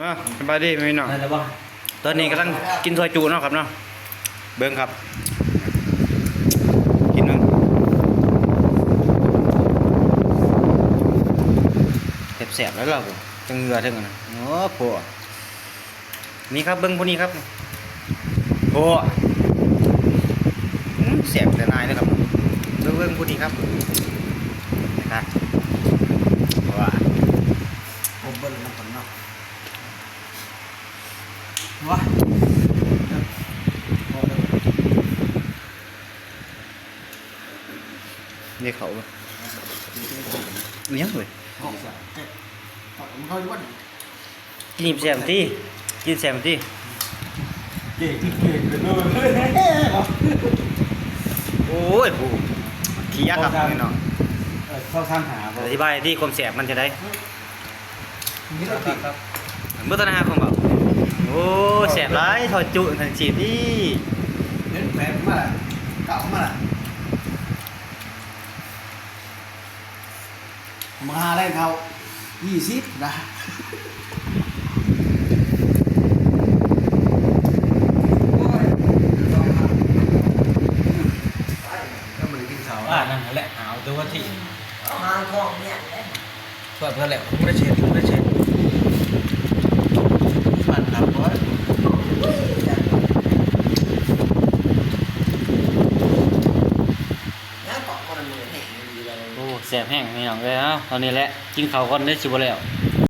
ອ່າ ສະບາຍດີພີ່ນ້ອງ ໄດ້ແລ້ວບໍ່? ຕອນນີ້ກຳລັງກິນຊອຍຈຸເນາະຄັບເນາະ ເບິ່ງຄັບ ກິນເບິ່ງ ແຊບໆ ແລ້ວລາວ ທັງເຫື່ອທັງອັນນັ້ນ ໂອ້ໂຫ ນີ້ຄັບ ເບິ່ງຜູ້ນີ້ຄັບ ໂອ້ ອືມ ແຊບຫຼາຍໆ ເດີຄັບ ເບິ່ງ ເບິ່ງຜູ້ນີ້ຄັບ ນີ້ຄັບ ວ້າ ຄົບເບິດແລ້ວນຳກັນເນາະ ວ້າ ນີ້ເຂົ້າ ອີຫຍັງເວີຍ? ເຂົ້າ ເຂົ້າຢູ່ບ້ານ ກິນແຊມຕິ ກິນແຊມຕິ ເກັ່ງ ເກັ່ງເປັນໂລເລີຍ ໂອ້ຍ ຜູ້ເຄຍຄັບພີ່ນ້ອງ ເອີ ເຂົ້າທາງຫາ ອະທິບາຍຕິ ຄວາມແຊບມັນຈັ່ງໃດ? ມີແລ້ວຕິ ບໍ່ທັນຫາຄວາມເວົ້າ ໂອ້ ແຊບຫຼາຍ ຊອຍຈຸທັງຊີດນີ້ ເຫັນແປກມາ ເກົ່າມາ ມາຫາແລງເຂົ້າ ຊາວ ຊາວ ຊາວ ກໍບໍ່ໄດ້ກິນເຂົ້າ ອ່າ ນັ້ນແຫຼະ ຫາເອົາແຕ່ວ່າທີ່ ຫາຂອງເມຍແຫຼະ ຊ່ວຍເພິ່ນແຫຼະ ບໍ່ໄດ້ເຮັດ ບໍ່ໄດ້ເຮັດ ມັນຄັບບໍ່ ໂອ້ ແຊບແຮງພີ່ນ້ອງເອີຍ ເອົາ ເທົ່ານີ້ແຫຼະ ກິນເຂົ້າກ່ອນເດີ ຊິບໍ່ແລ້ວ